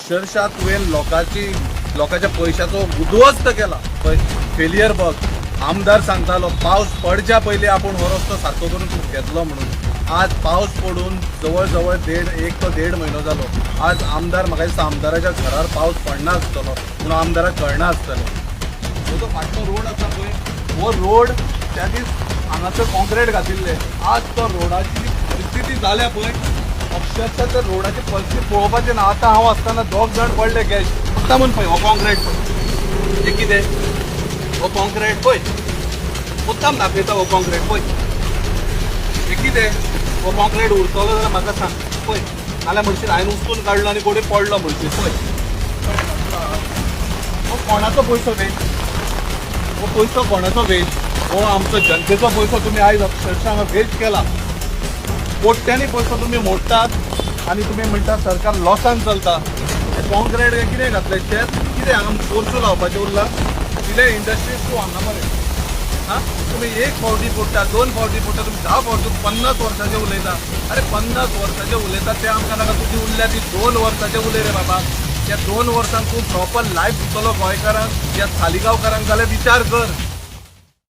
अक्षरशः तुवें लोकांची, लोकांच्या पयशाचो उद्ध्वस्त केला. पळय फेलियर बघ. आमदार सांगतालो पावस पडच्या पयलीं आपूण हो रस्तो सारको करून घेतलो म्हणून. आज पावस पडून जवळ जवळ देड एक तो देड म्हयनो जालो. आज आमदार, म्हाका दिसता आमदाराच्या घरार पावस पडना आसतलो म्हणून आमदाराक कळना आसतलें. हो जो फाटलो रोड आसा पळय, हो रोड त्या दीस हांगासर कॉन्क्रीट घातिल्ले. आज तो रोडाची परिस्थिती जाल्या पळय, अक्षरशः त्या रोडाची परिस्थिती पळोवपाची ना. आतां हांव आसतना दोग जाण पडले कॅश. आतां म्हूण पळय, हो कॉन्क्रीट पळय, हें कितें? हो कॉन्क्रीट पळय, मुद्दाम दाखयता. हो कॉन्क्रीट पळय, हें कितें? हो कॉन्क्रीट उरतलो जाल्यार म्हाका सांग. पळय, नाल्यार म्हणशील हांवें उचलून काडलो आनी कोणी पडलो म्हणशील. पळय, हो कोणाचो पयसो वेस्ट? हो पयसो कोणाचो वेस्ट? हो आमचो जनतेचो पयसो तुमी आयज अक्षरशः हांगा वेस्ट केला. कोट्यांनी पयसो तुमी मोडटात आनी तुमी म्हणटा सरकार लॉसान चलता. कॉन्क्रीट कितें घातलें? शेत कितें हांगा पोरसूं लावपाचें उरलां? कितें इंडस्ट्रीज तूं हांगा मरे? हा, तुमी एक फावटी फोडटा, दोन फावटी फोडटा, तुमी 10 फावटी, 50 वर्साचे उलयता. अरे, 50 वर्साचे उलयता ते आमकां नाका. तुजी उरल्या ती 2 वर्साचे उलय रे बाबा. त्या 2 वर्सांक तूं प्रॉपर लायफ दितलो गोंयकारांक या सालिगांवकारांक जाल्यार विचार कर.